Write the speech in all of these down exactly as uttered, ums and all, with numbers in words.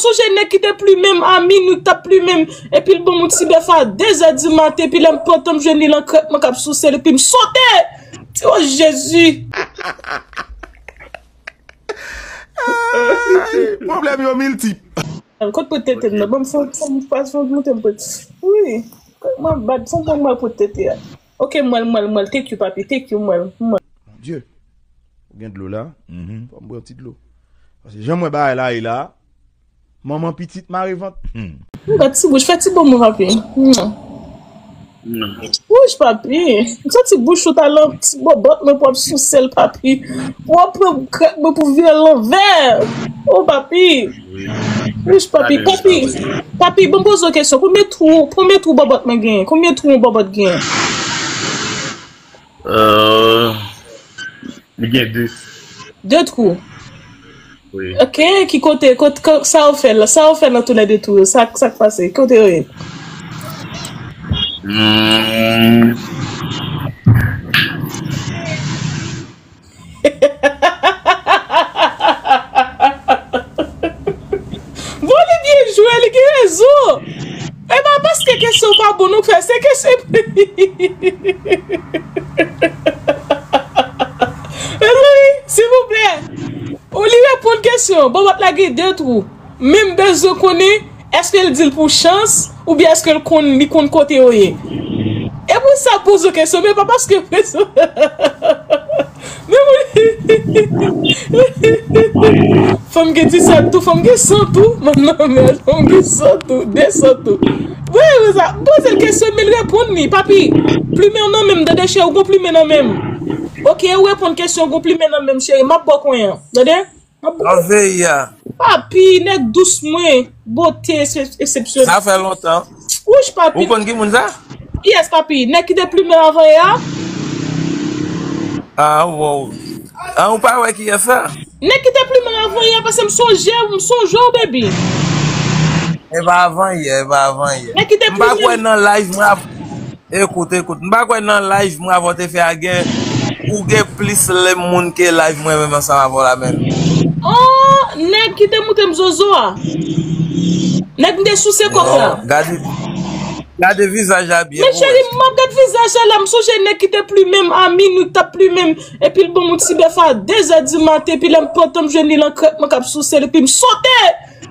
Sonje nèg ki te plimen m a minwi, k t ap plimen m, epi l ban m yon ti bèf a de zè di maten, epi lè m pantan m jwenn li nan krèk mwen k ap souse l, epi m sote! Ti o Jezi! Pwoblèm yo miltip. Kot pou tete m nan? Ban m fon, fon, fon, fon monte m pou. Wi. Mwen bat, fon, fon, mwen pou tete a. Ok, mwen, mwen, mwen, thank you, papi, thank you, mwen, mwen. Mon Dieu. Ou gen dlo la? Mhm. Fò m bwè yon ti dlo. Paske jan mwen bagay la ye la, manman pitit mare vant. Hmm. M bat ti bouch, fè ti bon mwen, papi. Mwen. Wouch, papi. M santi bouch ou talan ti bòbòt mwen pou ap souse l, papi. Pou ap pran krèk mwen pou vire l lanvè. O, papi. Wouch, papi. Papi, papi, bon, poze yon kesyon. Konbyen twou, konbyen twou bòbòt mwen genyen? Konbyen twou yon bòbòt genyen? Euh, li gen de. De twou. Wi. Ok, ki kote, kot, ko- sa ou fè la? Sa ou fè nan tou lè de twou yo? Sa, sa k pase? Kote yo ye? Hmm. Bon, li byen jwe, li gen rezon. E pa paske kesyon pa bon nou fè, se kesyon. Mezanmi, silvouplè. Ou li reponn kesyon. Bon, w ap lage de twou. Men m bezwen konnen, èske l di l pou chans, oubyen èske l konn, li konn kote yo ye? E pou sa poze kesyon, men pa paske Men mwen. Fanm gen disèt tou, fanm gen san tou. Manman mè, fanm gen san tou, de san tou. Wi, wi, sa. Poze l kesyon, men l reponn li. Papi, plimen w nan men m, tande cheri, ou gon plimen nan men m. Ok, ou reponn kesyon, ou gon plimen nan men m, cheri. M ap ba w konyen an. Tande? M ap ba w. Anveya. Papi, nèg dous mwen, bote eksepsyonèl. Sa fè lontan. Wouch, papi. Ou konn ki moun sa? Kiyès, papi? Nèg ki te plimen avan yè a? Ah, wow. Ah, ou pa wè kiyès sa? Nèg ki te plimen avan yè a, paske m sonje, m sonje w, baby. E pa avan yè, e pa avan yè. Nèg ki te M pa kwè plimen. Nan live mwen av- Ekout, ekout. M pa kwè nan live mwen avè w te fè a gen, ou gen plis lè moun ke live mwen menm ansanm avè w la menm. Oh, nèg ki te moutre m zozo a. Nèg m te souse kòk la. Non, gade, gade vizaj la byen. Men cheri, m ap gad vizaj la, m sonje nèg ki te plimen m a minwi, k t ap plimen m, epi l ban m yon ti bèf a de zè di maten, epi lè m pantan m jwenn li nan krèk mwen k ap souse l, epi m sote!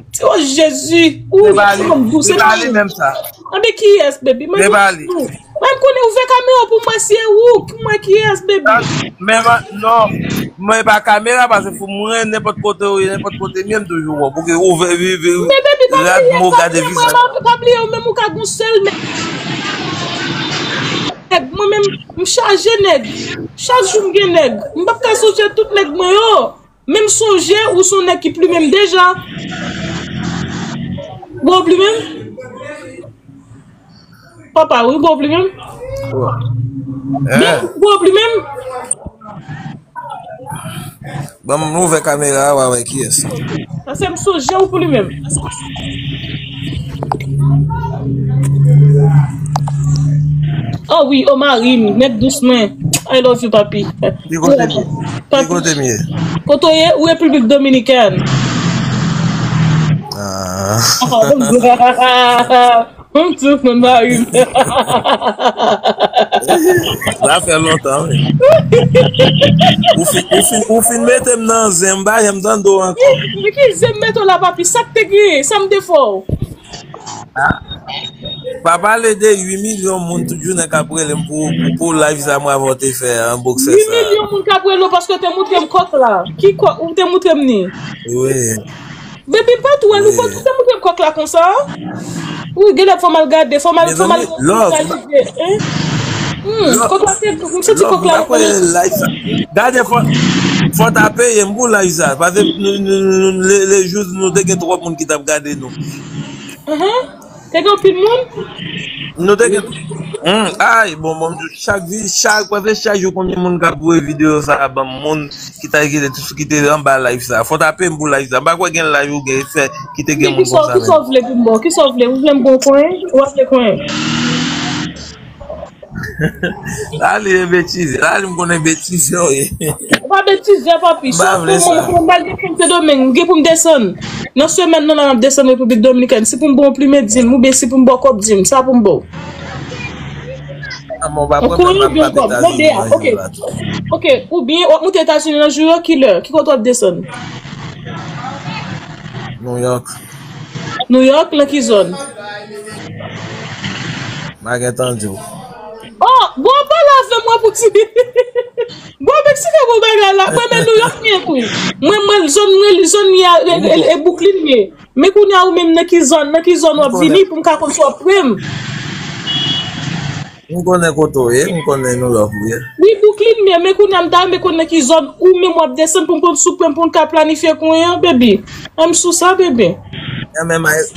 Ti o Jezi! Ou, Se pa li, fanm dous, se se pa pa li li. Menm sa. Anben kiyès, baby? Mwen Se pa di li. Mwen m konnen ouvè kamera pou mwen si e ou, pou mwen kiyès, baby? Men, non, mwen pa kamera, paske pou mwen, nenpòt kote ou ye, nenpòt kote m ye, m toujou wè w. Pou ke ouvè, vi, vi, Men baby, pa rad bliye, mo, pa gade bliye, vizaj. Mwen pa bliye, ou menm ou ka gon sèl nèg. Nèg, mwen menm, m chaje nèg. Chak jou m gen nèg. M p ap ka sonje tout nèg mwen yo. Men m sonje ou se yon nèg ki plimen m deja. Bon, plimen m? Papa, wi, bon, plimen m? Eh, Bon, plimen m? Ban m ouvè kamera a, w a wè kiyès. Paske m sonje ou plimen m. Oh wi, oh mari m, nèg dous mwen. I love you, papi. Ki kote m ye? Ki kote m ye? Kote w ye? Ou Repiblik Dominikèn. Ah. M tou moun mari m. Sa fè lontan, wi. Ou fin, ou fin, ou fin mete m nan zen, m pa janm tande w ankò. Men ki zen m mete w la, papi? Sa k te gen? Sa m te fè w? Pa pale de uit milyon moun tout jounen k ap rele m pou, pou, pou live sa mwen avè w te fè an boksè Uit sa. Milyon moun k ap rele w paske w te moutre m kòk la. Ki kòk ou te moutre m ni? Wi. Baby, m pa tou wè nou, ou te moutre m kòk la konsa? Wi, genlè fò m al gade, fò m al, fò m al Mezanmi, love. Vizalize, hein? Hmm, kòk la te, m santi kòk la. Love, m pa kwè live sa. Gade, fò, fò ta peye m pou live sa. Paske nou, nou, nou, le, le jou, nou te gen twòp moun ki t ap gade nou. Mhm. Te gen anpil moun? Nou te gen. Hmm, ay, bon, bon, chak vi, chak, paske chak jou konbyen moun k ap voye videyo sa a ban m, moun ki ta, ki te, ki te anba live sa. Fò ta peye m pou live sa. M pa kwè gen live ou gen fè ki te gen Men moun kisa, konsa kisa menm. W vle pou m ba w? Kisa w vle? Ou vle m ba w konyen? Ou pa vle konyen? Lali e betize. Lali m konnen betize w ye. Ou pa betize, papi. M pa vle sa. Mwen, mwen, mwen, mwen, Sendomeng, m gen pou m desann. Nan semèn nan, la, m ap desann Repiblik Dominikèn. Si pou m ba w plimen, di m. Oubyen si pou m ba w kòb, di m. Sa pou m ba w. Ou kouri oubyen w kòb? Mande a. Ok. Ok. Oubyen w ap moute Etazini nan jou yo, ki lè? Ki kote w ap desann? New York. New York, nan ki zòn? M pa gen tan di w. Oh, bon, pale avè mwen pou ti. Bon, Meksik, bon bagay la. Mwen, men New York, mwen, tou. Mwen, mwen, zòn, mwen, zòn, li a, e, e, e Brooklyn, mwen. Men kounye a, ou menm, nan ki zòn, nan ki zòn w ap vini, pou m ka konn si w ap pre m. M konnen kote w ye, m konnen New York ou ye. Wi, Brooklyn, men, men kounye a, m ta renmen konn nan ki zòn ou menm w ap desann pou m konn si w pre m pou n ka planifye kounye a, baby. An m sou sa, bebe. Enben, Mike,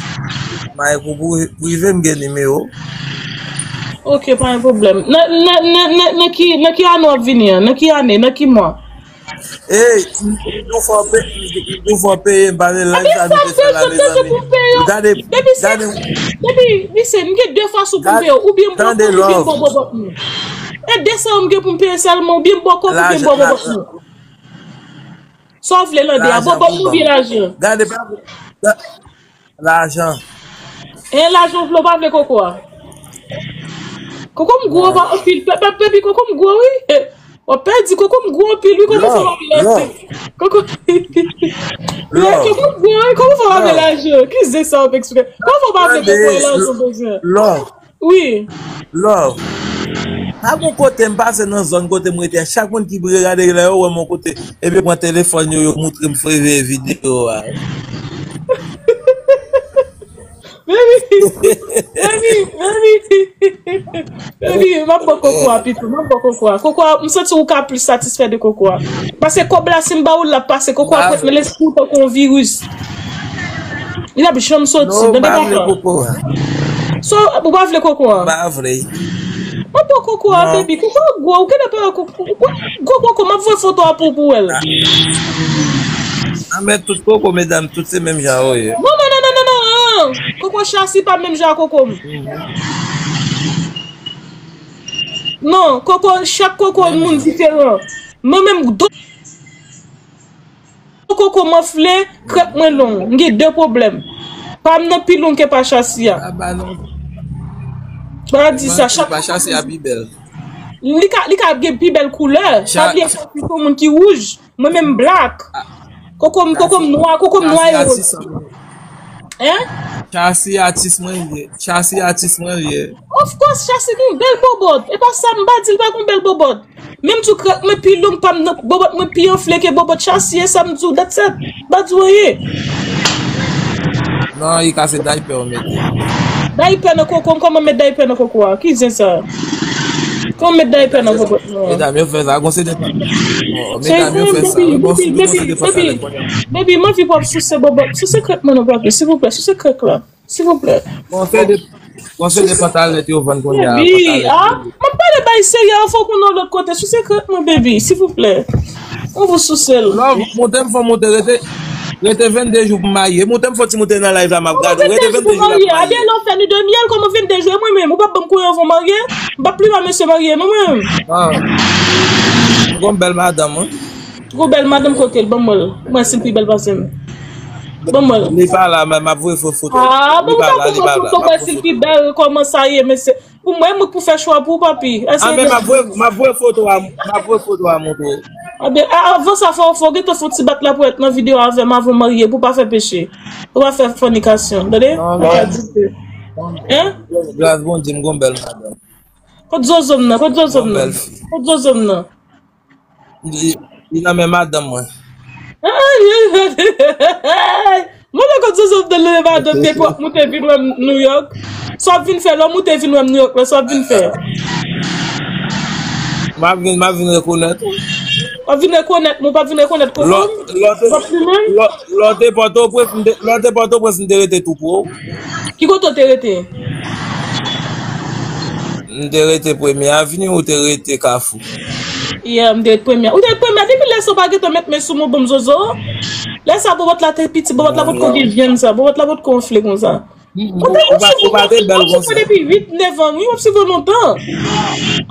Mike, ou pou, pou rive m gen nimewo. Ok, pa gen pwoblèm. Nan, nan, nan, nan, nan ki, nan ki ane w ap vini an? Nan ki ane? Nan ki mwa? Ey, m, m tou fò pe-, m, m tou fò peye, m pa vle live sa nou te fè la, mezanmi. Gade, gade. Depi, lise, m gen de fason pou m peye w. Oubyen m ba w kòb, oubyen m ba w bòbòt mwen. E de sa m gen pou m peye sèlman, oubyen m ba w kòb, oubyen m ba w bòbòt mwen. Sa w vle, Lande, a bòbòt mwen oubyen lajan? Gade, pa, ga-, lajan. E lajan w vle, w pa vle koko a? Koko m gwo, w pa anpil. Pe-, pe-, Pepi, koko m gwo, wi. W ap pèdi, koko m gwo anpil, wi. Kòman fè w pa vle lajan? Koko, koko m gwo, wi. Kòman fè w pa vle lajan? Ki zen sa w ap eksplike? Kòman fè w pa vle koko a, lajan w bezwen? Wi. Love. Pa gon kote m pase nan zòn kote m rete a. Chak moun ki regade la, yo wè m yon kote. Epi yo pran telefòn yo, yo moutre m fè videyo a. Baby, baby, baby. Baby, m ap ba w koko a pito, m ap ba w koko a. Koko a, m santi ou ka plis satisfè de koko a. Paske kòb la, si m ba ou l, l ap pase. Koko a ap ret nan lespri w tankou yon viris. Li ap janm soti. Non, m pa vle koko a. So, ou pa vle koko a? M pa vle. M ap ba w koko a, baby. Koko a gwo, ou genlè pa wè koko, gwo koko, m ap voye foto a pou, pou w wè l. A, men tout koko, medam, tout se menm jan yo ye. Non, non, non, non, non, non. Koko Chasi pa menm jan ak koko m. Non, koko, chak koko moun diferan. Mwen menm, do koko m anfle, krèk mwen long. M gen de pwoblèm. Pa m nan pi long ke pa Chasi a. Pa di sa, chak pa Chasi a pi bèl. Li ka, li ka gen pi bèl koulè. Pa bliye Chasi se yon moun ki wouj. Mwen menm black. Koko m, koko m nwa, koko m nwa e wòz. Hein? Chasi atis mwen ye. Chasi atis mwen ye. Of course, Chasi gen bèl bòbòt. E pa sa m pa di l pa gen bèl bòbòt. Menm tou krèk mwen pi long, pa m nan, bòbòt mwen pi anfle ke bòbòt Chasi, e sa m di w, that's it. M pa di w anyen. Non, li ka se daypè w mete. Daypè nan koko m, kòman m met daypè nan koko a? Ki zen sa? Kòman m met daypè nan bòbòt mwen? Medam yo fè sa, gon se de. Medam yo fè sa. Baby, baby, baby, baby, m anvi pou w ap souse bòbòt. Souse krèk mwen non, papi, silvouplè, souse krèk la. Silvouplè. Bon, se de, bon, se de pantalèt yo vann kounye a, baby, pantalèt ah, yo. M ap pale bay serye, fò w konnen yon lòt kote. Souse krèk mwen, baby, silvouplè. On vous souse l. Non, moute m fò moute, rete, rete vennde jou pou m marye. Moute m fò ti moute nan live la, m ap gade w. Rete vennde jou pou marye. Abyen lè w fè ni de myèl, kòman vennde jou? E mwen menm, ou p ap ban m kouri anvan w marye? M p ap pli ba mesye marye, non, mwen menm. Ah. Gon bèl madanm, wi. Gwo bèl madanm kote l, ban mwen l. Mwen si l pi bèl pase m. Ban mwen l. Li pa la, men m ap voye fo-, foto. Ah, bon, ou pa voye foto, mwen si l pi bèl, kòman sa ye, mesye? Pou mwen, mwen k pou fè chwa pou w, papi. Ah, men m ap voye, m ap voye foto a, m ap voye foto a montre w. Ah, ben, a-, avan sa, fò, fò w gentan fè yon ti bat lapwèt nan videyo avè m avan w marye, pou w pa fè peche. Pou w pa fè fònikasyon, tande? Non, non. Hein? Gras Bondye, m gon bèl madanm. Kot zozo m nan? Kot zozo m nan? Gon bèl fi. Kot zozo m nan? Li, li nan men madanm mwen. Ay, ay, ay, ay. Mwen, lè kot zozo m nan, lè madanm m te pwòp, moute vin wè m New York. Sa w ap vin fè, lè w moute vin wè m New York la, sa w ap vin fè? M ap vin, m ap vin rekonèt ou. W ap vin rekonèt mwen, w p ap vin rekonèt koko m? Lè w te, lè w te Pòtoprens, m te, lè w te Pòtoprens, m te rete tou pre w. Ki kote w te rete? M te rete Premye Avni, ou te rete Kafou. Yeah, m te rete Premye. Ou te rete Premye. Depi lè sa w pa gentan met men sou mwen, bon, zozo. Lè sa bòbòt la te piti, bòbòt la potko gen vyann sa. Bòbòt la potko anfle konsa. Ou te konn swiv mwen depi uit, nèf an, wi, w ap swiv mwen lontan.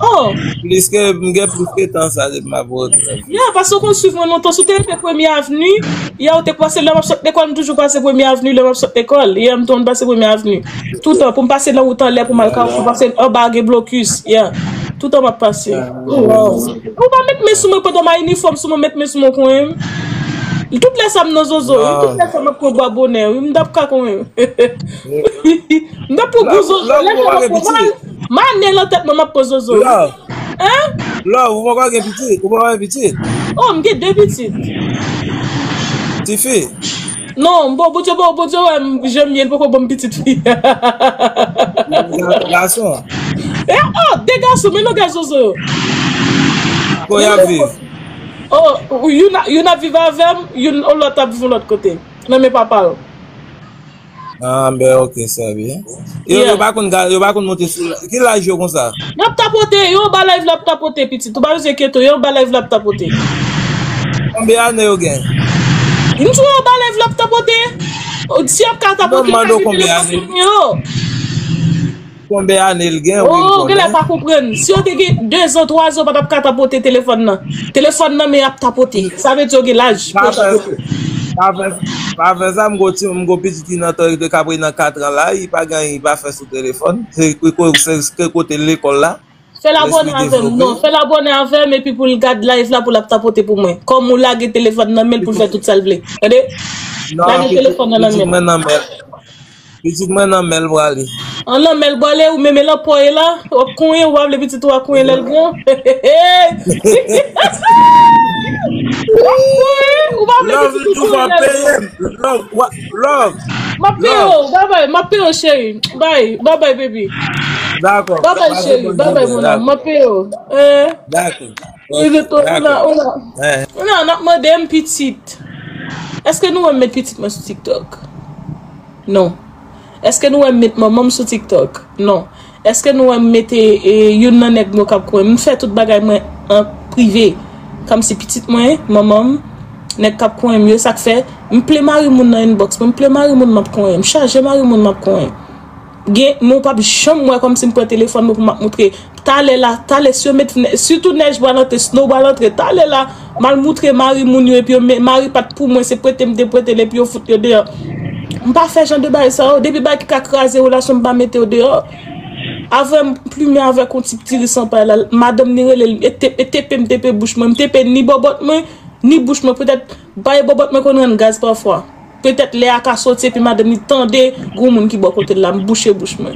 Oh. Plis ke, m gen plis ke tan sa depi m ap wè w. Ya, paske w konn swiv mwen lontan. Si w te rete Premye Avni, ya, ou te pase lè m ap sot lekòl, m toujou pase Premye Avni, lè m ap sot lekòl. Ya, m tonn pase Premye Avni. Toutan, pou m pase nan wout anlè, pou m al Kafou, pase anba gen blokis. Ya. Toutan m ap pase. Ou pa met men sou mwen pandan m a inifòm sou mwen, met men sou mwen konyen m. Tout lè sa m nan zozo, wi. Tout lè sa m ap pran bwa bonè, wi. M t ap ka konyen m. M t ap pran gwo zozo. Lè sa m ap pran mal. M a ne nan tèt mwen, m ap pran zozo, wi. Hein? Love, ou poko gen pitit? Ou poko gen pitit? Oh, m gen de pitit. Tifi? Non, bon, Bondye, bon, Bondye, wè, m, jan m ye, l poko ban m pitit fi. Gason? Eh, oh, de gason, men nou gen zozo yo. Kote y ap viv? Oh, youn, youn ap viv avè m, youn, lòt ap viv yon lòt kote. Nan men papa yo. Ah, ben, ok, sa byen. Yo, yo pa konn, yo pa konn monte sou, ki laj yo konsa? Y ap tapote, yo anba live la ap tapote, pitit. Ou pa bezwen enkyete w, yo anba live la ap tapote. Konbyen ane yo gen? M di w yo anba live la ap tapote. Si y ap ka tapote, yo ka gen telefòn yo. Konbyen ane l gen, wi, m konnen. Oh, genlè pa konprann. Si yo te gen de zan, twa zan, yo pa t ap ka tapote telefòn nan. Telefòn nan, men y ap tapote. Sa vle di yo gen laj pou yo tapote. Pa fè, pa fè sa, m gon ti, m gon pitit ki nan tan de kapre nan kat an la, li pa gen anyen, li pa fè sou telefòn. Se ke ko-, se ke kote lekòl la. Fè l abòne avè m, non, fè l abòne avè m, epi pou l gad live la, pou l ap tapote pou mwen. Kòm ou lage telefòn nan men l pou l fè tout sa l vle. Tande? Lage telefòn nan nan men l. Pitit mwen nan men l prale. An nan men l prale, ou menm e lan po w ye la, w ap konyen, ou pa vle pitit ou a konyen lè l gran. W ap konyen, ou pa vle pitit ou konyen lè l gran. Love, love. M ap peye w, babay, m ap peye w, cheri. Bay, babay, baby. Dakò. Babay, cheri, babay, mon amour, m ap peye w. Eh. Dakò. Ou la, ou la. Ou la, n ap mande m pitit. Èske nou wè m met pitit mwen sou TikTok? Non. Èske nou wè m met manman m sou TikTok? Non. Èske nou wè m mete, e, youn nan nèg mwen k ap konyen m? M fè tout bagay mwen an prive. Kòmsi pitit mwen, manman m, nèg k ap konyen m yo, sa k fè m plen mari moun nan inbox mwen, m plen mari moun m ap konyen, m chaje mari moun m ap konyen. Gen, men w p ap janm wè kòmsi m pran telefòn mwen pou m ap moutre. Talè la, talè, si yo met, sitou nèj pral antre, snow pral antre, talè la, m al moutre mari moun yo, epi yo, men, mari pa t pou mwen, se prete m te prete l, epi yo fout yo deyò. M pa fè jan de bagay sa yo, depi bagay ki ka kraze relasyon, m pa mete yo deyò. Avè m plimen avèk yon ti diri san pay la, madanm ni rele l, e te-, e tepe m tepe bouch mwen, m tepe ni bòbòt mwen, ni bouch mwen, petèt, bay bòbòt mwen konn rann gaz pafwa. Petèt lè a ka soti epi madanm li tande granmoun ki bò kote l la, m bouche bouch mwen.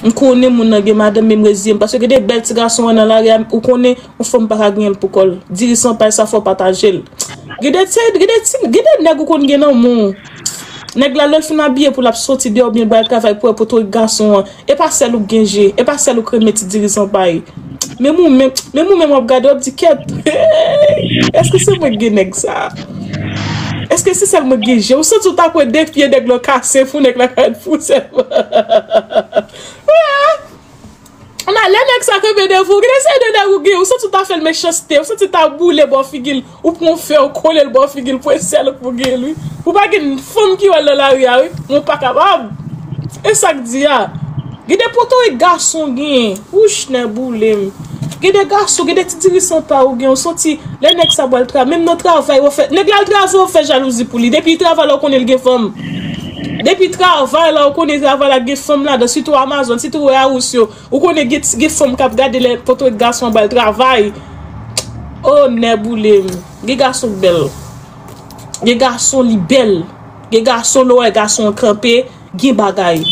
M konnen moun nan gen madanm, men m reziye m. Paske gen de bèl ti gason an nan lari a, ou konnen, yon fanm pa ka genyen l pou kò l. Diri san pay sa fò w pataje l. Gen de ti, gen de ti, gen de nèg ou konn gen nan men w. Nèg la, lè l fin abiye pou l ap soti deyò oubyen l pral travay pou wè poto gason an. E pa sèl ou k gen je, e pa sèl ou k renmen ti diri san pay. Menm ou menm, menm ou menm w ap gade, w ap di, "Kèt, èske se mwen k gen nèg sa? Èske se sèl mwen k gen je?" Ou santi w ta kwè de pye nèg lan kase pou nèg la ka fou sèlman. Wi, a. Nan, lè nèg sa kanpe devan w, gen de seri de nèg ou gen, ou santi w ta fè l mechanste, ou santi w ta boule bò figi l, ou pran fè, ou kole l bò figi l, pou e sèl ou pou gen l, wi. Ou pa gen fanm ki wè l nan lari a, wi. Mwen pa kapab. E sa k di a. Gen de potorik gason gen. Wouch, nè boule m. Gen de gason, gen de ti diri san pay ou gen, ou santi, lè nèg sa pral travay, menm nan travay, w ap fè, nèg la al travay, w ap fè jalouzi pou li. Depi travay la, ou konnen l gen fanm. Depi travay la, ou konnen travay la gen fanm ladan, sitou Amazon, sitou warehouse yo. Ou konnen gen, gen fanm k ap gade lè potorik gason an pral travay. Oh, nè boule m. Gen gason k bèl. Gen gason li bèl. Gen gason lè w wè gason an kanpe, gen bagay.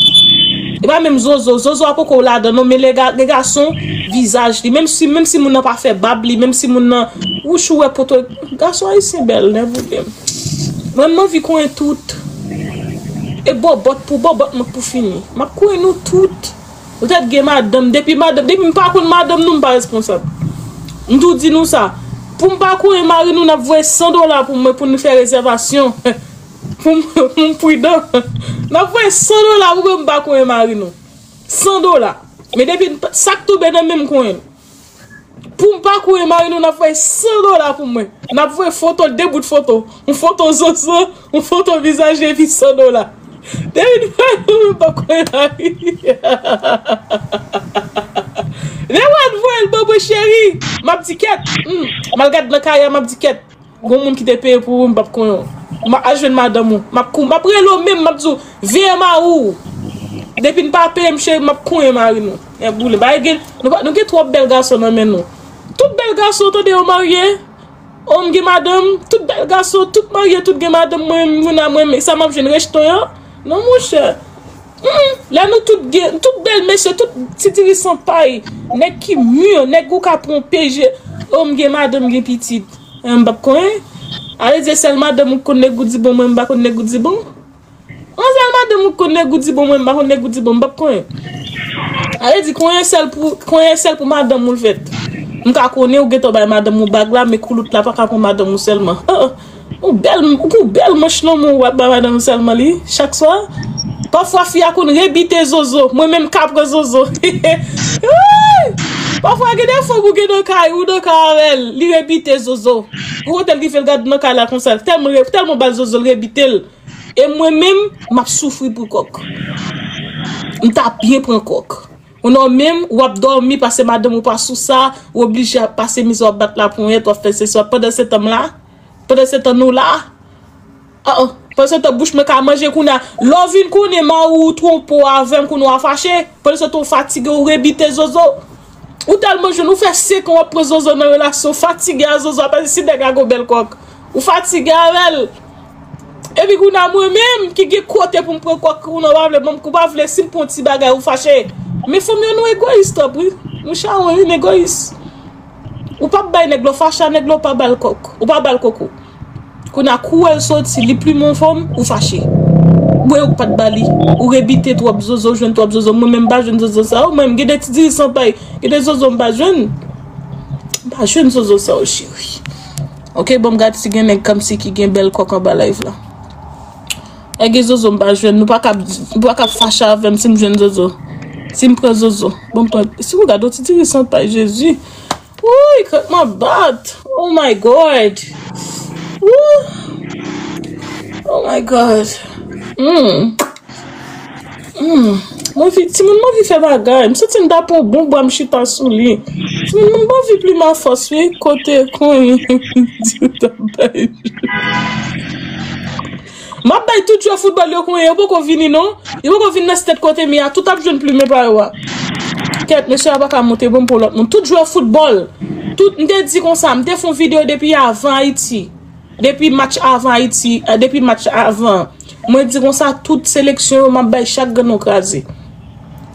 E pa menm zozo. Zozo a poko ladan non, men lè ga-, gen gason, vizaj li. Menm si, menm si moun nan pa fè bab li, menm si moun nan, wouch, ou wè potorik, gason ayisyen bèl, nè boule m. Mwen, m anvi konyen tout. E bòbòt pou bòbòt mwen pou fini. M ap konyen nou tout. Poutèt gen madanm, depi madanm, depi m pa konn madanm nou, m pa responsab. M tou di nou sa. Pou m pa konyen mari nou, n ap voye san dola pou mwen, pou nou fè rezèvasyon. Pou m, pou m pridan. N ap voye san dola pou mwen, m pa konyen mari nou. San dola. Men depi n pa, sa k tonbe nan men m konyen l. Pou m pa konyen mari nou, n ap voye san dola pou mwen. N ap voye foto, de bout foto. Yon foto zozo, yon foto vizaj li, epi san dola. Depi nou pa nou menm pa konnen la wi. Lè w al voye l ban mwen cheri, m ap di kèt. Hmm. M al gad nan kay a, m ap di kèt. Gon moun ki te peye pou ou, m p ap konnen w. M a jwenn madanm ou. M ap kou, m ap rele w menm, m ap di w, veye mari w. Depi n pa peye m cheri, m ap konyen mari nou. Nèg boule. Bagay gen, nou pa, nou gen twòp bèl gason nan men nou. Tout bèl gason, tande yo marye. O, m gen madanm, tout bèl gason, tout marye, tout gen madanm, mwen menm, moun a mwen, men sa m ap jwenn rejeton yo. Non, monchè. Mm, lè nou tout gen, tout bèl mesye, tout ti diri san pay, nèg ki mi, nèg ou ka pran P J, o, m gen madanm, m gen pitit. Eh, m p ap konyen. Ale di sèl madanm ou konn nèg ou di bon, mwen m pa konn nèg ou di bon. Manzè madanm ou konn nèg ou di bon, mwen m pa konn nèg ou di bon, m p ap konyen. Ale di konyen sèl pou, konyen sèl pou madanm ou l fèt. M ka konnen ou gentan bay madanm ou bag la, men koulout la pa ka pou madanm ou sèlman. Oh, oh. Ou bèl, ou pou bèl manch lanmou w ap bay madanm ou sèlman li, chak swa. Pafwa fi a konn rebite zozo, mwen menm ka pran zozo. Wi! Pafwa gen de fanm ou gen nan kay, ou nan kay avè l, li rebite zozo. Ou kote l rive l gad nan kay la konsa, tèlman, tèlman bal zozo l rebite l. E mwen menm, m ap soufri pou kòk. M ta byen pran kòk. Ou non menm, w ap dòmi, pase madanm ou pa sou sa, ou oblije ap pase mizè, w ap bat laponyèt, w ap fè sesi, w ap pandan se tan m la, pandan se tan nou la. Ah, ah. Pandan se tan bouch mwen ka manje kounye a. Lè w vin konnen mari w twonpe w avè m kounye a w fache. Pandan se tan w fatige, w rebite zozo. Ou tèlman jwenn, ou fè senk an w ap pran zozo nan relasyon, w fatige a zozo, apèn si nèg la gon bèl kòk. Ou fatige avè l. Epi kounye a mwen menm ki gen kote pou m pran kòk, ou non pa vle ban m kou, pa vle si m pran ti bagay ou fache. Men fanm yo nou egoyis tanpri. Mouche a wè vin egoyis. Ou p ap bay nèg la, w fache a nèg la, w pa ba l kòk. Ou pa ba l kòk ou. Kounye a kou w wè l soti, li plimen yon fanm, ou fache. Ou wè ou pa t ba li. Ou rebite twòp zozo, jwenn twòp zozo. Mwen menm m pa jwenn zozo sa yo. Mwen menm gen de ti diri san pay, gen de zozo m pa jwenn. M pa jwenn zozo sa yo, cheri. Ok, bon, m gad si gen nèg kòmsi ki gen bèl kòk anba live la. E gen zozo m pa jwenn, nou pa ka, nou pa ka fache avè m si m jwenn zozo. Si m pran zozo. Bon, m pran, si w gade yon ti diri san pay, Jezi. Wouy, kòk mwen bat. Oh my God. Woo. Oh my God. Hmm. Hmm. Mwen vi, timoun mwen vi fè bagay. M santi m ta pran bon bwa m chita sou li. Timoun mwen bon vi pli ma fòs wi. Kote konyen. Di w ta bay. M ap bay tout jwè foutbòl yo konyen, yo poko vini non. Yo poko vin nan stèt kote m ye a, tout ap jwenn plimen pa yo a. Kèt, mesye a pa ka monte bon pou lòt moun. Tout jwè foutbòl, tout, m te di konsa, m te fè yon videyo depi avan Ayiti. Depi match avan Ayiti, eh, depi match avan. Mwen di konsa, tout seleksyon yo, m ap bay chak grenn yo kraze.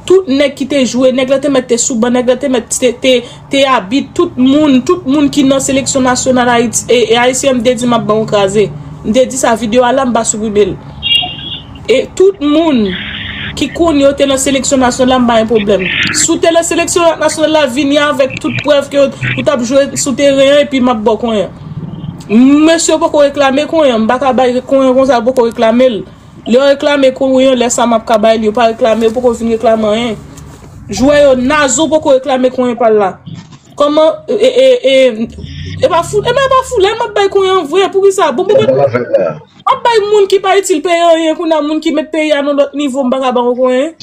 Tout nèg ki te jwe, nèg la te mèt te sou ban, nèg la te mèt te, te, te abit, tout moun, tout moun ki nan seleksyon nasyonal Ayiti, e, e ayisyen, m te di m ap ban w kraze. M te di sa, videyo a la, m pa siprime l. E tout moun ki konnen yo te nan seleksyon nasyonal la, m pa gen pwoblèm. Si w te nan seleksyon nasyonal la, vini avèk tout prèv ke ou t ap jwe sou teren an, epi m ap ba w konyen. Mesye yo poko reklame konyen, m pa ka bay konyen konsa, yo poko reklame l. Lè yo reklame konyen, lè sa m ap ka bay li, yo pa reklame, yo poko vin reklame anyen. Jwè yo, Nazo poko reklame konyen pa l la. Kòman, e, e, e, e, e pa fou, e pa, e pa fou, lè m ap bay konyen vre, poukisa? Bon, bon, bon. M ap bay moun ki pa itil peyi anyen, kounye a moun ki met peyi a nan lòt nivo, m pa ka ba yo konyen.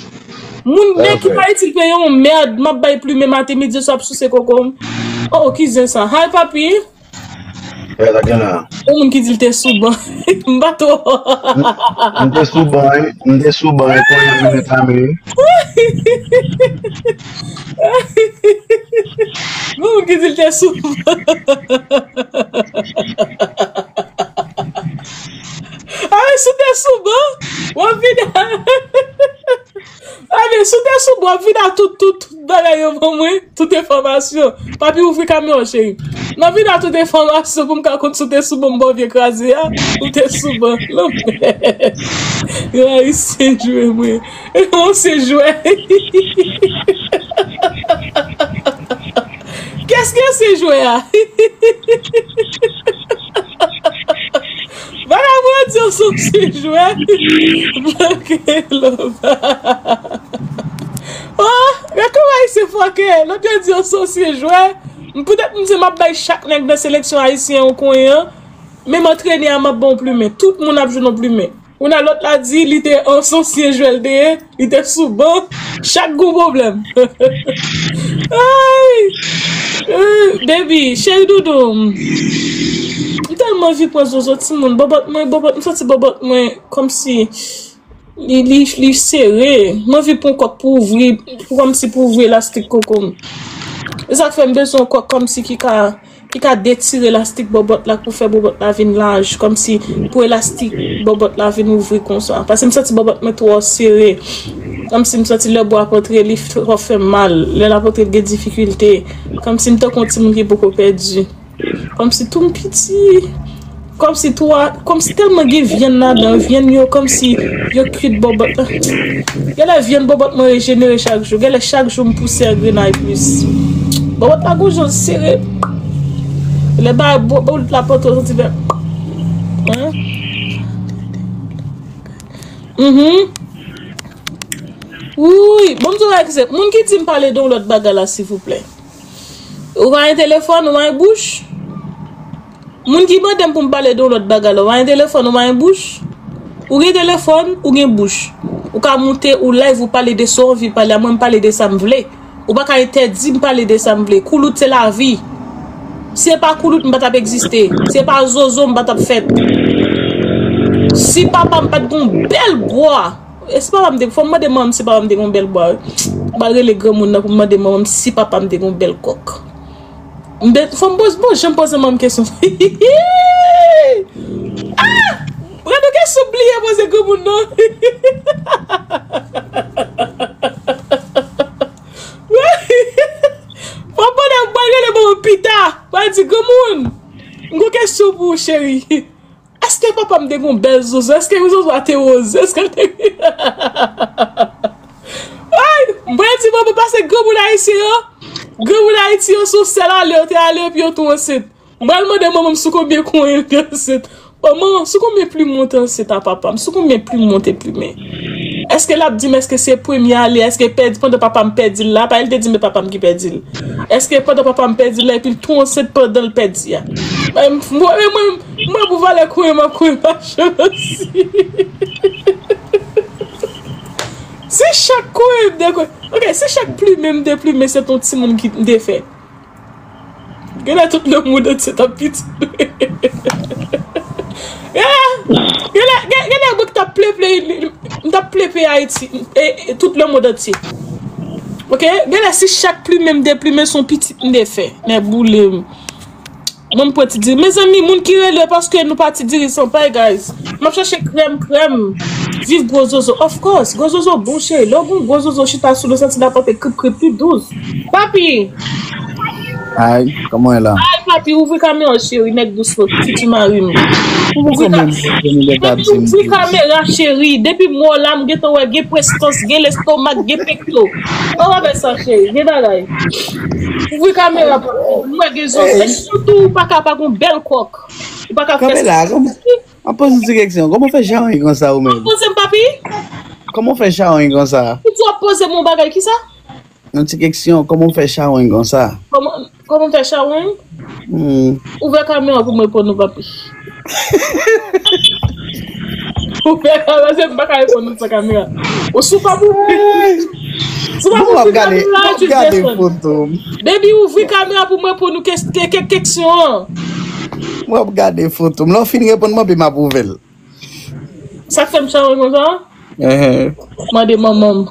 Moun nèg ki pa itil peyi an, mèd, m ap bay plimen maten, midi, swa ap souse koko m. Oh, ki zen sa? Hi, papi. Kè la gen la. Yon moun ki di l te sou ban. M pa twò. M te sou ban, wi. M te sou ban, wi. Konyen m reklame, wi. Yon moun ki di l te sou ban. A, si w te sou ban, w ap vin. A, men si w te sou ban, w ap vin a tout, tout, tout bagay yo ban mwen, tout enfòmasyon. Papi, ouvri kamera w, cheri. Nan vin a tout enfòmasyon pou m ka konn si w te sou ban, m ba w vye kraze a, ou te sou ban. Lanmèd. Yo, Ayisyen jwe mwen. Yon se jwè. Kès ki se jwè a? Vagabon di yo sou se jwè. Bloke lòv. Oh, gad kòman Ayisyen fòkè. Lòt yo di yo sou se jwè. M poutèt m di m ap bay chak nèg nan seleksyon ayisyen yon konyen an. Menm antrenè a m ap ba w plimen. Tout moun ap jwenn yon plimen. Ou nan lòt la di li te an sosye jwèl te ye, li te sou ban, chak gon pwoblèm. Ay! Eh, baby, cheri doudou m. M tèlman anvi pran zozo timoun, bòbòt mwen, bòbòt, m santi bòbòt mwen kòmsi li, li, li sere. M anvi pran kòk pou ouvri, pou kòmsi pou ouvri elastik koko m. E sa k fè m bezwen yon kòk kòmsi ki ka ki ka detire elastik bòbòt la pou fè bòbòt la vin laj, kòmsi pou elastik bòbòt la vin ouvri konsa. Paske m santi bòbòt mwen twò sere. Kòmsi m santi lè bwa ap antre, li twò fè m mal. Lè l ap antre, l gen difikilte. Kòmsi m tankou yon timoun ki poko pèdi. Kòmsi tou m piti. Kòmsi tou a, kòmsi tèlman gen vyann ladan, vyann yo kòmsi yo kuit bòbòt la. Genlè vyann bòbòt mwen rejenere chak jou. Genlè chak jou m pouse an grenay plis. Bòbòt la gon jan l sere. Lè bagay bo- boul la pòte w santi fè. Hein? Mhm. Wi, bon, m di w bagay ki se moun ki di m pale de yon lòt bagay la, silvouplè. Ou pa gen telefòn, ou pa gen bouch? Moun ki mande m pou m pale de yon lòt bagay la, ou pa gen telefòn, ou pa gen bouch? Ou gen telefòn, ou gen bouch. Ou ka moute, ou live, ou pale de sa w anvi pale a, mwen m pale de sa m vle. Ou pa ka entèdi m pale de sa m vle. Koulout se lavi. Si se pa koulout, m pa t ap egziste. Si se pa zozo, m pa t ap fèt. Si papa m pa t gen yon bèl bwa, e si papa m te, fò m mande manman m si papa m te gen yon bèl bwa, wi. M al rele granmoun nan pou m mande manman m si papa m te gen yon bèl kòk. M te, fò m poze, bon, jan m poze manman m kesyon. Ah! Randou kesyon bliye poze granmoun nan. Fò m mande, m pral rele manman m pita. Mwen di, granmoun, m gon kesyon pou ou, cheri. Èske papa m te gon bèl zozo? Èske zozo a te woz? Èske l te... Ay, mwen di manman, pase granmoun ayisyen yo. Granmoun Ayiti yo sou sèl ale, yo te ale epi yo tou ansent. Mwen al mande manman m sou konbyen konyen l te ansent. Manman, sou konbyen plimen w te ansent a papa m? Sou konbyen plimen w te plimen? Èske l ap di m èske se premye ale, èske pèdi pandan papa m pèdi l la? Paske l te di m e papa m ki pèdi l. Èske pandan papa m pèdi l la epi l tou ansent pandan l pèdi a? Mwen, mwen, mwen, mwen pou valè konyen m ap konyen machann osi. Si chak konyen m te konyen, ok, si chak plimen m te plimen se t on timoun ki m te fè. Genlè tout le monde entier t ap piti. Genlè, genlè, genlè mwen ki t ap plepe, m t ap plepe Ayiti, e, e, tout le monde entier. Ok? Genlè si chak plimen m te plimen se yon pitit m te fè. Nèboule m. Mwen m pran ti diri. Mezanmi, moun ki rele paske nou pa ti diri san pay, guys. M ap chache krèm, krèm. Viv gwo zozo. Of course, gwo zozo bon cheri. Lè w gen yon gwo zozo chita sou li, w santi l ap antre krip, krip, pi dous. Papi! Ay, kòman w ye la? Ay, papi, ouvri kamera w, cheri, nèg dous lan, titi mari m. Ouvri ka-, depi ouvri kamera, cheri. Depi m wè w la, m gentan wè gen prestans, gen lestomak, gen pekto. Ou pa fè sa, cheri, gen bagay. Ouvri kamera, papi. M wè gen zòrèy. Sitou, ou pa ka pa gon bèl kòk. Ou pa ka fè sa. Kanpe la, kòman, an poze yon ti keksyon. Kòman w fè chawony konsa ou menm? Poze m, papi. Kòman w fè chawony konsa? Ou di w ap poze m yon bagay, kisa? Yon ti keksyon, kòman w fè chawony konsa? Kòman, kòman m fè chawony? Hmm. Ouvè kamera pou m reponn ou, papi. Ouvè kamera, se m pa ka reponn ou san kamera. Ou si w pa pou, si w pa pou ouvri kamera, tu desann. Baby, ouvri kamera pou m reponn ou kèk, kèk, kèk keksyon an. M ap gade foto m. Lè w fin reponn mwen, epi m ap ouvè l. Sa k fè m chawony konsa? Ehe. Mande manman m.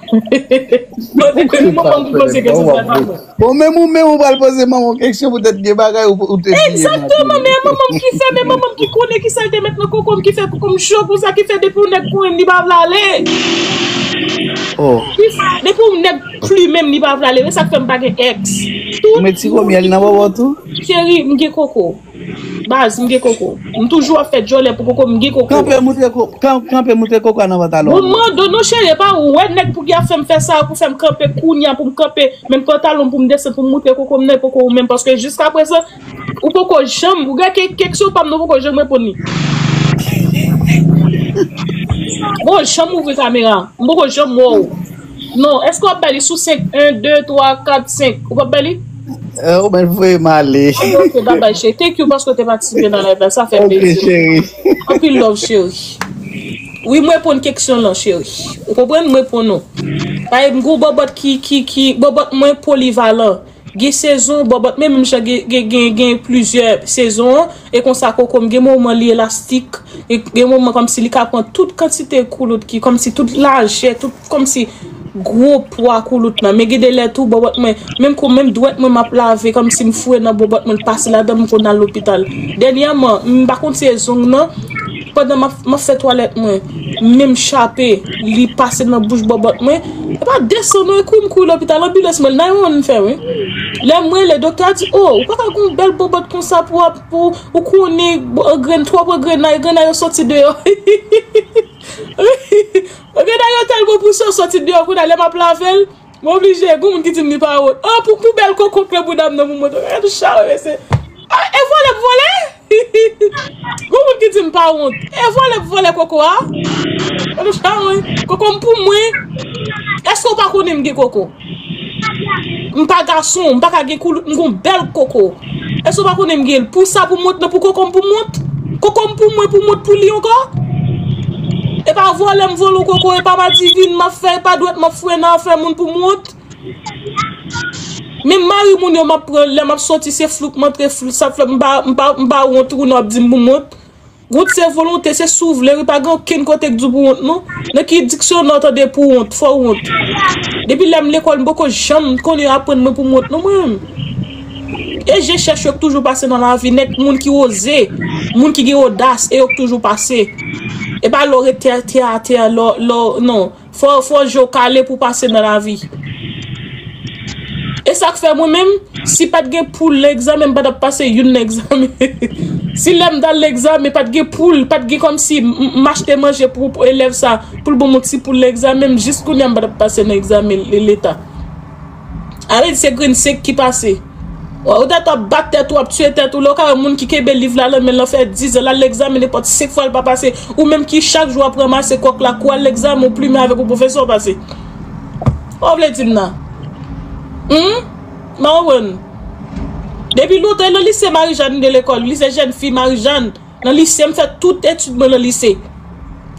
Mande manman m pou poze kesyon sa, pa mwen. Bon, menm ou menm ou pral poze manman w keksyon poutèt gen bagay ou, ou te bliye. Egzakteman, men manman m ki fè, men manman m ki konnen kisa l te met nan koko m, ki fè koko m cho konsa, ki fè depi yon nèg konyen m, li pa vle ale. Oh. Ki fè, depi yon nèg plimen m, li pa vle ale. Men sa k fè m pa gen ex. Ou met siro myèl nan bòbò tou? Cheri, m gen koko. Baz, m gen koko. M toujou ap fè djòlè pou koko, m gen koko. Kanpe moutre ko-, kan-, kanpe moutre koko a nan pantalon. Bon, mande non, cheri, e pa ou wè nèg pou ki ap fè m fè sa, pou fè m kanpe kounya, pou m kanpe, menm pantalon pou m desann, pou m moutre koko m nan, e poko ou menm, paske jiskaprezan, ou poko janm, ou gen ke-, keksyon pa m nan, ou poko janm reponn li. Bon, janm ouvri kamera, m poko janm wè w. Non, èske w ap bay li sou senk, en, de, twa, kat, senk? Ou p ap bay li? Eh, ou mèt voye m ale. Ok, ok, babay, cheri. Thank you paske w te patisipe nan live la. Sa fè m plezi. Ok, cheri. Anpil love, cheri. Wi, m reponn kesyon lan, cheri. Ou konprann? M reponn ou. Paske m gon bòbòt ki, ki, ki, bòbòt mwen polivalan. Gen sezon, bòbòt mwen menm jan gen, gen, gen, gen plizyè sezon, e konsa koko m gen moman li elastik, e gen moman kòmsi li ka pran tout kantite koulout ki, kòmsi tout lajè, tout kòmsi gwo pwa koulout lan. Men gen de lè tou, bòbòt mwen, menm kou, menm dwèt mwen m ap lave, kòmsi m foure nan bòbòt mwen, l pase ladan, m konn al lopital. Dènyèman, m pa konn si se zong nan, pandan m ap, m ap fè twalèt mwen, men m chape, li pase nan bouch bòbòt mwen. E pa desann non, e kouri m kouri lopital, anbilans mwen, nine one one m fè, wi. Lè m rele, doktè a di, "O, ou pa ka gen yon bèl bòbòt konsa pou ap, pou, ou konnen, bo-, grenn, twòp grenn nan, grenn nan yo soti deyò." Grenn nan yo tèlman pouse, yo soti deyò, kounye a, lè m ap lave l, mwen oblije, gon moun ki di m li pa wont. An, pou, pou bèl koko k nan bouda m nan pou mwen. Gad chay, mesye. A, e vòlè m vòlè? Gon moun ki di m pa wont. E vòlè m vòlè koko a? Gad chay, koko m pou mwen. Èske w pa konnen m gen koko? M pa gason, m pa ka gen koulout, m gon bèl koko. Èske w pa konnen m gen l? Pou sa pou m wont nan, pou koko m pou m wont? Koko m pou mwen, pou m wont pou li ankò? E pa vòlè m vòlè w koko, e pa madivin m ap fè, e pa dwèt m ap foure nan afè moun pou m wont. Menm mari moun yo m ap pran, lè m ap soti, se flou k m antre, flou, sa flou, m pa, m pa, m pa wont, ou nan ap di m pou m wont. Wont se volonte, se si w vle, wi, pa gen okenn kote k di w pou wont, non. Nan ki diksyonè w tande pou wont, fò w wont? Depi lè m lekòl, m poko janm konnen yo aprann mwen pou m wont, non, mwen menm. E je chèch yo k toujou pase nan lavi, nèg moun ki oze, moun ki gen odas, e yo k toujou pase. E pa lè w ret tè, tè atè, lè w, lè w, non. Fò, fò je w kale pou w pase nan lavi. E sa k fè mwen menm, si pa t gen poul nan egzamen, m pa t ap pase youn nan egzamen. Si lè m t al nan egzamen, pa t gen poul, pa t gen kòmsi m, m, m achte manje pou, pou elèv sa, pou l ban m yon ti poul nan egzamen, m jis kounye a m pa t ap pase nan egzamen le-, leta. Ale di se grenn senk ki pase. Ou tèt w ap bat tèt ou, ap tiye tèt ou. Lè w ka wè moun ki kenbe liv la nan men l, l fè diz an, l al egzamen nenpòt senk fwa l pa pase. Ou menm ki chak jou ap ranmase kòk la, kou al egzamen, ou plimen avèk yon pwofesè, w pase. Sa w vle di m la? Hum? M pa konprann. Depi lontan, e nan lise Marijàn m te lekòl, lise jèn fi Marijàn. Nan lise, m fè tout etid mwen nan lise.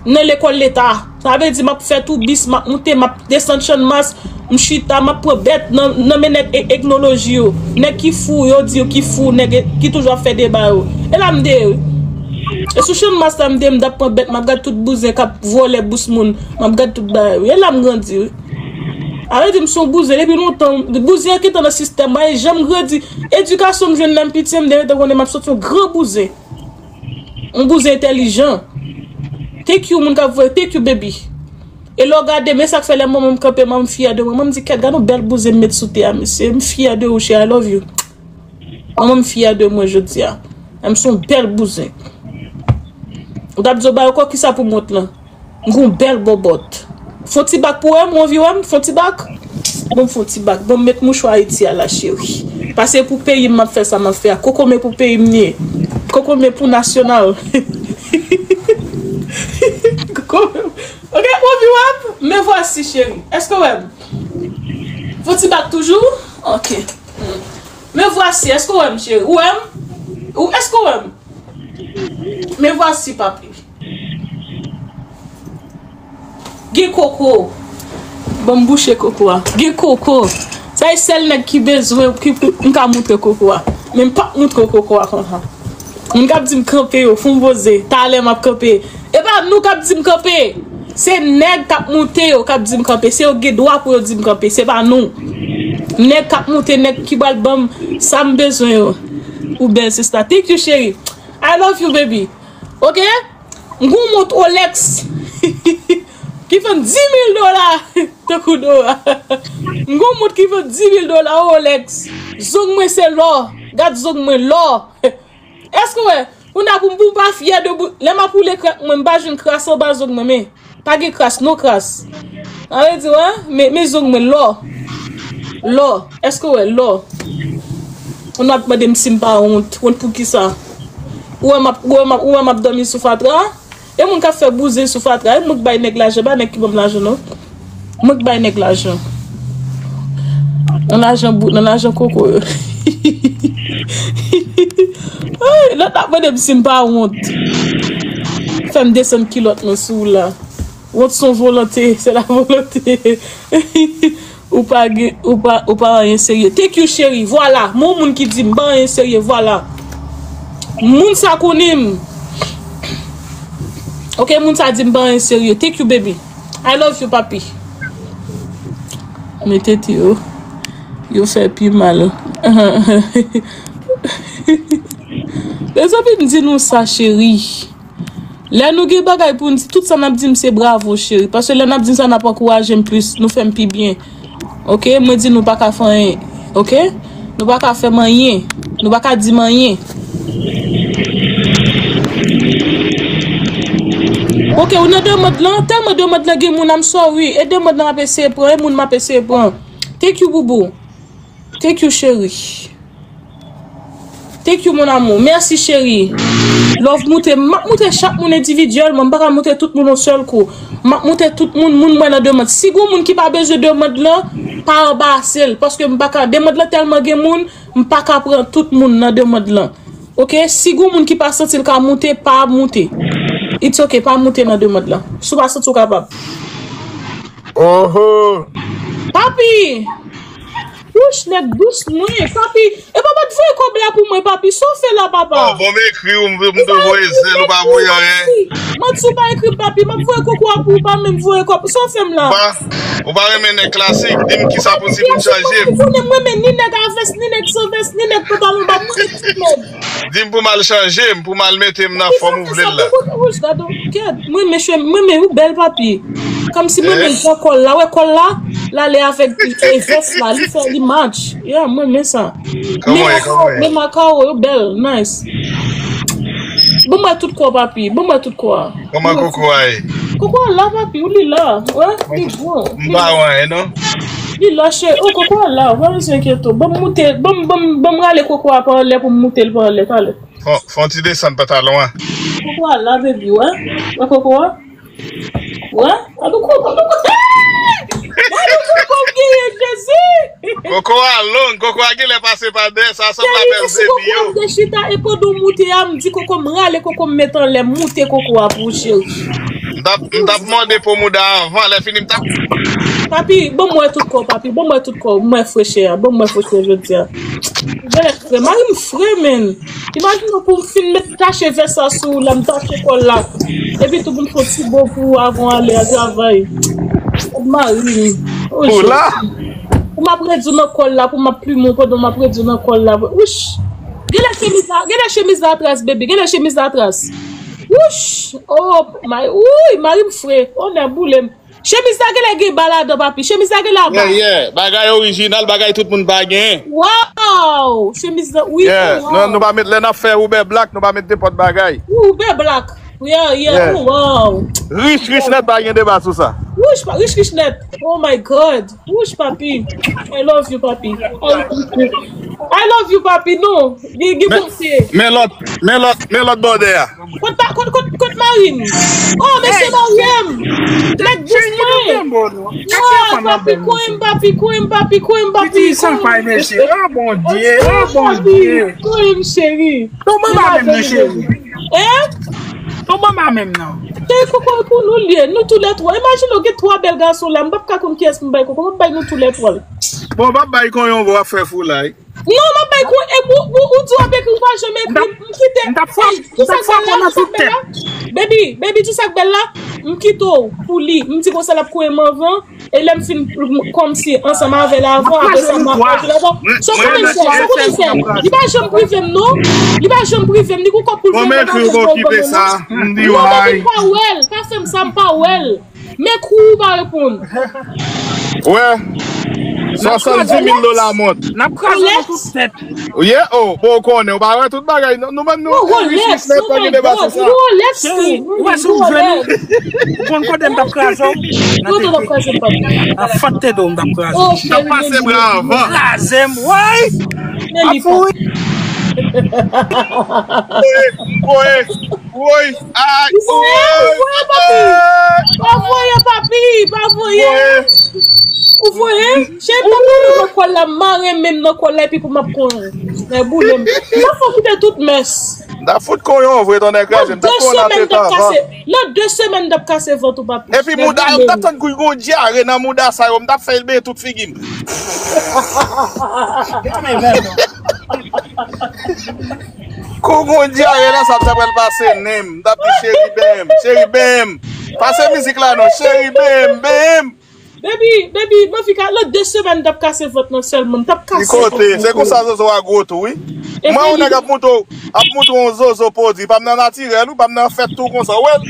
Nan lekòl leta. Sa vle di m ap fè tou bis, m ap moute, m ap desann Channmas, m chita, m ap pran bèt nan, nan men nèg e-, etnoloji yo. Nèg ki fou, yo di yo ki fou, nèg e-, ki toujou ap fè deba yo. E la m te ye, wi. E sou Channmas la m te ye, m t ap pran bèt, m ap gad tout bouzen k ap vòlè bous moun. M ap gad tout bagay, wi. E la m grandi, wi. Sa vle di m se yon bouzen depi lontan. Bouzen an gentan nan sistèm mwen, e jan m grandi. Edikasyon m jwenn lè m piti, m te gentan konnen m ap soti yon gran bouzen. Yon bouzen entèlijan. Thank you, moun k ap voye. Thank you, baby. E lè w gade, men sa k fè lè manman m kanpe, manman m fyè de mwen. Manman m di, "Kèt, gade yon bèl bouzen m met sou tè a, mesye. M fyè de ou, cheri. I love you." Manman m fyè de mwen jodi a. M se yon bèl bouzen. Ou t ap di, "Yo ba yo kò, kisa pou m wont lan?" M gon bèl bòbòt. Fon ti bak pou wè m, ou anvi wè m? Fon ti bak? Bon, m fon ti bak. Bon, m met mouchwa Ayiti a la, cheri. Paske pou peyi m, m ap fè sa m ap fè a. Kokomen pou peyi m li ye. Kokomen pou nasyonal. Kokomen. Ok, ou anvi wè m? Me voici, cheri. Èske w wè m? Fon ti bak toujou? Ok. Me voici. Èske w wè m, cheri? Ou wè m? Ou, èske w wè m? Me voici, papi. Gen koko. Ban m bouche koko a. Gen koko. Sa e sèl nèg ki bezwen, ki, ki, m ka moutre koko a. Men m p ap moutre koko a konsa. Moun k ap di m kanpe yo, fon poze. Talè m ap kanpe. E pa nou k ap di m kanpe. Se nèg k ap moute yo k ap di m kanpe. Se yo gen dwa pou yo di m kanpe. Se pa nou. Nèg k ap moute, nèg ki pral ban m sa m bezwen yo. Ou bèl, sista. Thank you, cheri. I love you, baby. Ok? M gon mont Rolex ki vann di mil dola. Tankou Dora. M gon mont ki vann di mil dola, Rolex. Zong mwen se lò. Gad zong mwen, lò. Èske w wè? Kounye a pou m, pou m pa fyè de bout. Lè m ap woule krèk mwen, m pa jwenn kras anba zong mwen, men. Pa gen kras, no kras. Sa vle di, wè, men, men zong mwen, lò. Lò. Èske w wè, lò. Ou ap mande m si m pa wont. Wont pou kisa? Ou wè m ap, ou wè m ap, ou wè m ap dòmi sou fatra? E moun k ap fè bouzen sou fatra, e mwen k bay nèg lajan, pa nèg ki ban m lajan, non. Mwen k bay nèg lajan. Nan lajan bout, nan lajan koko yo. Ay, lòt la ap mande m si m pa wont. Tann desann kilòt mwen sou ou la. Wont son volonte, se la volonte. Ou pa gen, ou pa, ou pa anyen serye. Thank you, cheri. Vwala. Mwen, yon moun ki di m pa anyen serye. Vwala. Moun sa konnen m. Ok, moun sa di m pa anyen serye. Thank you, baby. I love you, papi. Men tete yo, yo fè pi mal. Mezanmi, m di nou sa, cheri. Lè nou gen bagay pou n di, tout sa n ap di m se bravo, cheri. Paske lè n ap di m sa, n ap ankouraje m plis, nou fè m pi byen. Ok? Mwen di nou pa ka fè anyen. Ok? Nou pa ka fè m anyen. Nou pa ka di m anyen. Ok, ou nan demande lan, tèlman demande lan gen moun, I'm sorry. E demande lan m ap eseye pran, e moun m ap eseye pran. Thank you, boubou. Thank you, cheri. Thank you, mon amour. Mèsi, cheri. Love moute. M ap moute chak moun endividyèlman. M pa ka moute tout moun yon sèl kou. M ap moute tout moun, moun mwen nan demande. Si gon moun ki pa bezwen demande lan, pa anbase l. Paske m pa ka, demande lan tèlman gen moun, m pa ka pran tout moun nan demande lan. Ok? Si gon moun ki pa santi l ka moute, pa moute. It's ok, pa moute nan demande lan. Si w pa santi w kapab. Oho! Papi! Wouch, nèg dous mwen, papi. E papa t voye kòb la pou mwen, papi. Sa w fè la, papa? Oh, bon, m ekri w, m, m te voye zel, ou pa voye anyen. Mwen di w pa ekri m, papi. M ap voye koko a pou ou, pa menm voye kòb. Sa w fè m la? Ou pa, ou pa renmen nèg klasik? Di m kisa posib pou m chanje m. Ou konnen m renmen ni nèg a vès, ni nèg san vès, ni nèg pantalon ba. M renmen tout nèg. Di m pou m al chanje m, pou m al mete m nan fòm ou vle l la. Wouch, gade w, kèt. M renmen cheve, m renmen ou bèl, papi. Kòmsi m renmen jan kòl la. Wè kòl la, l ale avèk, e, vès la. Li fè, li match. Yeah, m renmen sa. Men makawo, men makawo yo bèl, nice. Ban m wè tout kò, papi. Ban m wè tout kò a. Kòman koko a ye? Koko a la, papi, ou li la. Wè, li bon. M pa wè anyen, non. Li la, cheri. Oh, koko a la. Pa bezwen enkyete w. Ban m moute, ban m, ban m, ban m rale koko a pa anlè pou m moute l pa anlè, talè. Fon, fon ti desann pantalon an. Koko a la, baby, wè. Wè koko a? Wè? Gade koko, gade koko. Gade koko m genyen, Jezi! Koko a long, koko a genlè pase pa dèyè, sa sanble a bèl zebi yo. Koko m dechita, e pandan w moute a, m di koko m rale koko m met anlè, m moute koko a pou ou, cheri. M t ap, m t ap mòde po mouda anvan, lè fini m t ap. Papi, ban m wè tout kò, papi, ban m wè tout kò, m wè frechè a, ban m wè frechè jodi a. Genlè fre, mari m fre, menn. Imajine w pou m fin met tache vès la sou ou la, m tache kòl la. Epi tou pou m fè yon ti bo pou ou avan w ale a travay. Mari m. Oh, Jezi. Pou m ap redi w nan kòl la, pou m ap plimen w pandan m ap redi w nan kòl la. Wouch. Genlè chemiz la, genlè chemiz la tras, baby. Genlè chemiz la tras. Wouch. Oh, my, wouy, mari m fre. Onè boule m. Chemiz la genlè gen ba ladan, papi. Chemiz la genlè aba. Yeah, yeah. Bagay orijinal, bagay tout moun pa gen. Wow! Chemiz la, wi, yeah, wow. Non, nou pa met, lè n ap fè Uber Black, nou pa met nenpòt bagay. Uber Black. Yeah, yeah, yeah. Oh, wow. Rich, rich nèt, pa gen deba sou sa. Rich, rich, rich nèt. Oh my God. Wouch, papi. I love you, papi. I love you, papi. Non. Gen, gen bonte. Men lòt, men lòt, men lòt bòdè a. Kot pa, kot, kot, kot mari m? Oh, mesye mari m. Nèg dous mwen. Wow, papi, kouye m, papi, kouye m, papi, kouye m, papi. Piti san pay, mesye. Oh, Bondye, oh, Bondye. Kouye m, cheri. Tonbe anba menm nan, cheri. Hein? Tonbe anba menm nan. Te koko pou nou l ye, nou toulètwa. Imajine w gen twa bèl gason la, m p ap ka konn kiyès m bay koko, m ap bay nou toulètwa l. Bon, m ap bay konyon, w ap fè foulay. Non, m ap bay konyon, e, ou, ou, ou di w ap ekri, ou pa janm ekri, m kite. M t ap frape, m t ap frape w nan tout tèt. Baby, baby, tout sa k bèl la, m kite w pou li. M di konsa l ap kouye m anvan. E lè m fin kòmsi ansanm avè l avan, apre sa m ap manje l avan. Sa w konnen l fè, sa w konnen l fè. Li pa janm prive m non. Li pa janm prive m, li gon kòb pou l fè. Non, men m pa wè l, pa fè m sa, m pa wè l. Men kou ou pa reponn. Wè. Swasanndis mil dola mont. N ap kraze nou tout tèt. Ou ye, oh, bon, ou konnen, ou pa wè tout bagay, nou, nou menm nou, nou rich, rich nèt, pa gen deba sou sa. Rolex, wi, ou wè sou jwenn ou. Ou konn kote m t ap kraze w? Nan tete. Nan fant tete w m t ap kraze w. M t ap pase bra anvan. Kraze m, woy! Ap fou, wi. Woy, woy, woy. Ay, ou voye, ou voye, papi. Pa voye, papi. Pa voye. Ou voye. Cheri, pa pran nan kòl la, m mare menm nan kòl la, epi pou m ap konyen. Nèg boule m. M ap fè w kite tout mès. M ta fout konyen w vre, tonnè kraze. M ta konyen w nan tete anvan. Nan de semèn, m t ap kase vant ou, papi. Epi mouda yo, m t ap tann kou gon dyare nan mouda sa yo, m t ap fè l benyen tout figi m. Kou gon dyare la, sa m t ap pral pase nen m. M t ap di, cheri, benyen m, cheri, benyen m. Pase mizik la non, cheri, benyen m, benyen m. Baby, baby, m anvi ka, nan de semèn, m t ap kase vant nan sèlman. M t ap kase vant nan. Li kote, se konsa zozo a gwo tou, wi. Mwen, yon nèg ap montre w, ap montre w yon zozo pwodui. Pa m nan natirèl, wi, pa m nan fèt tou konsa, w wè l.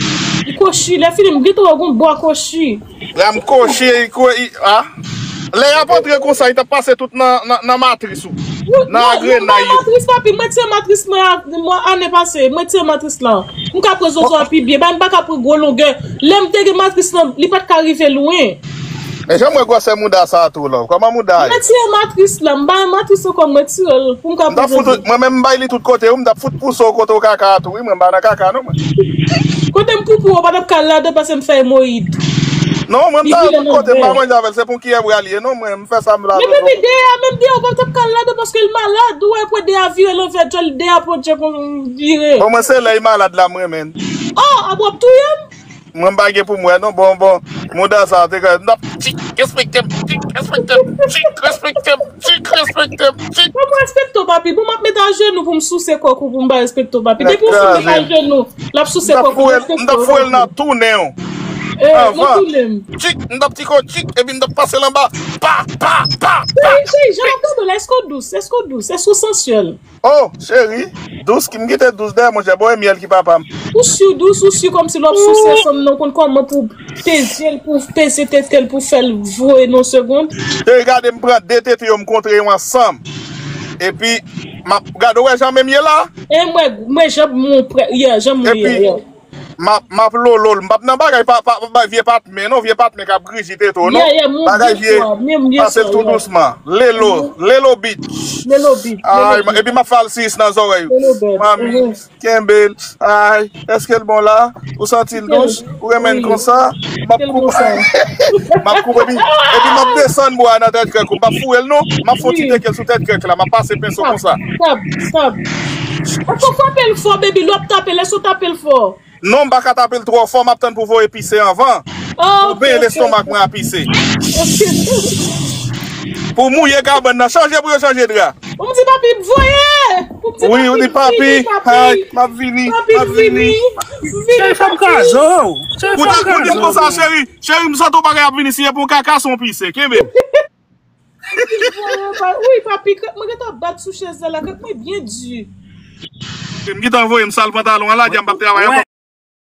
Li kochi, lè fini, m gentan wè gon bwa kochi. Lè m kochi, li ko-, li, a. Lè y ap antre konsa, li t ap pase tout nan, nan, nan matris ou. Nan agrenay yo. Matris, papi, mwen tire matris mwen a, mwen ane pase, mwen tire matris lan. M ka pran zozo a pi byen, ba m pa ka pran gwo longè. Lè m te gen matris lan, li pa t ka rive lwen. Men jan m wè gwosè mouda sa a tou la. Kòman mouda a ye? Mwen tire matris la, m bay matris ankò, mwen tire l pou m ka pran. Mwen menm m bay li tout kote, wi, m t ap fout pouse w kote w kaka a tou, wi, mwen m pa nan kaka non, mwen. Kote m poupou, w pa t ap ka al ladan paske m fè emoyid. Non, mwen m ta tout kote, m pa manje avè l, se pou kiyè pral ye, non, mwen m fè sa m la. Men depi deyò, menm deyò, w pa t ap ka al ladan paske l malad, ou wè pou deyò vire lanvè, djòl deyò pou djòl vire. Bon, mwen se lè l malad la, m renmen l. Oh, a w ap touye m? Mwen m pa gen pou m wè non, bon, bon, mouda sa te ka, n ap tchik, respekte m, tchik, respekte m, tchik, respekte m, tchik, respekte m, tchik. Bon, mwen respekte w, papi. Bon, m ap met ajenou pou m souse kòk ou pou m pa respekte w, papi. Depi w fin met ajenou, l ap souse kòk ou, respekte w. M t ap foure l nan tou nen w. Anvan. Tchik, m t ap tiko tchik, epi m t ap pase l anba. Pa, pa, pa, pa. Cheri, cheri, jan m ap tande w la, èske w dous? Èske w dous? Èske w sansyèl? Oh, cheri, dous ki m kite dous dèyè, monchè, bon, e myèl ki papa m. Ou si w dous, ou si kòmsi lè w ap souse ansanm nan, ou konn kòman pou peze l, pou peze tete l, pou fè l voye nan yon segonn. Cheri, gade m pran de tete yo, m kontre yo ansanm. Epi, m ap gade, w wè jan menm ye la? E mwen, mwen, jan mwen prè, yeah, jan mwen ye, yeah. M ap, m ap lolo l. M p ap nan bagay pa, pa, pa, vye patmen, non, vye patmen k ap griji tete w, non. Bagay vye, pase l tou dousman. Lelo, lelo bitch. Lelo bitch. Ay, epi m ap fè l sis nan zòrèy ou. Mami, kenbe l. Ay, èske l bon la? Ou santi l dous? Ou renmen l konsa? M ap koupe. M ap koupe, epi, epi m ap desann bwa a nan tèt krèk ou. M p ap foure l, non. M ap fè yon ti teke l sou tèt krèk la. M ap pase penso konsa. Stop, stop. Èske w frape l fò, baby? Lè w ap tape l, èske w tape l fò? Non, m pa ka tape l twò fò, m ap tann pou voye pise anvan. Pou benyen lestomak mwen a pise. Pou mouye kabann nan, chanje pou yo chanje dra. Ou m di papi, voye! Wi, ou di papi, ay, m ap vini, m ap vini. Cheri, fè m kraze w. Cheri, fè m kraze w. Ou di m konsa, cheri. Cheri, m santi w bagay ap vini, si e pou kaka, se yon pise. Kenbe m. Wi, papi, krèk mwen gentan bat sou chèz la, la, krèk mwen byen di. M gentan voye m sal pantalon an la, di a m p ap travay ankò.